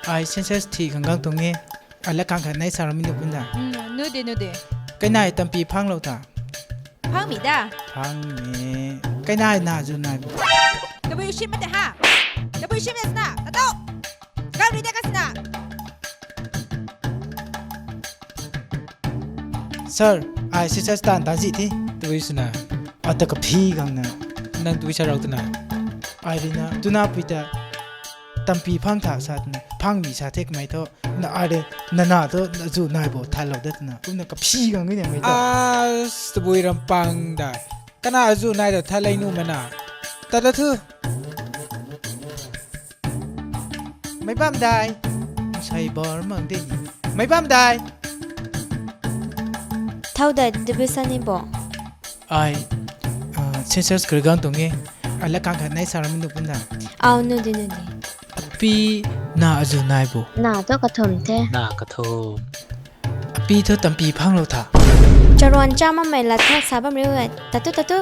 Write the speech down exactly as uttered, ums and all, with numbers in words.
Ai census thi khang gang tuang e. Ai la kang khat nai sa ram mi nu pun da. Hmm, nu de, nu de. Kainai tampi phang lou ta. Phang mi da. Phang mi. Kainai na zu nai. Tabui shim mate ha. Tabui shim na sna. Tato. Gang ri de ka sna. Sir, ai census tan tan zi thi. Tabui sna. Ata kaphi gang na. Nang tabui sa rau tana. Ai ri na, tuna pui ta. Tampi phang tha sa tana. Phang mi sa the kamei tho. Na ai ri, nana tho, na zu nai bo, tha lou da tana. Kumna kaphi gang ni mei tho. As, tabui ram pang da. Kana zu nai da tha lei nu mana. Ta da thu. Mei bam dai. Sai bar mang de ni. Mei bam dai. Thau da division ni bo. Ai, ah, census kar gang tuang e. Ai la kang khat nai sa ram mi nu pun da. Au, nu de, nu de. Api na azu nai bo. Na to kathum the. Na kathum. Api tho tampi phang lou tha. Charuan cha mamei la tha sa bam riu e. Tatu, tatu.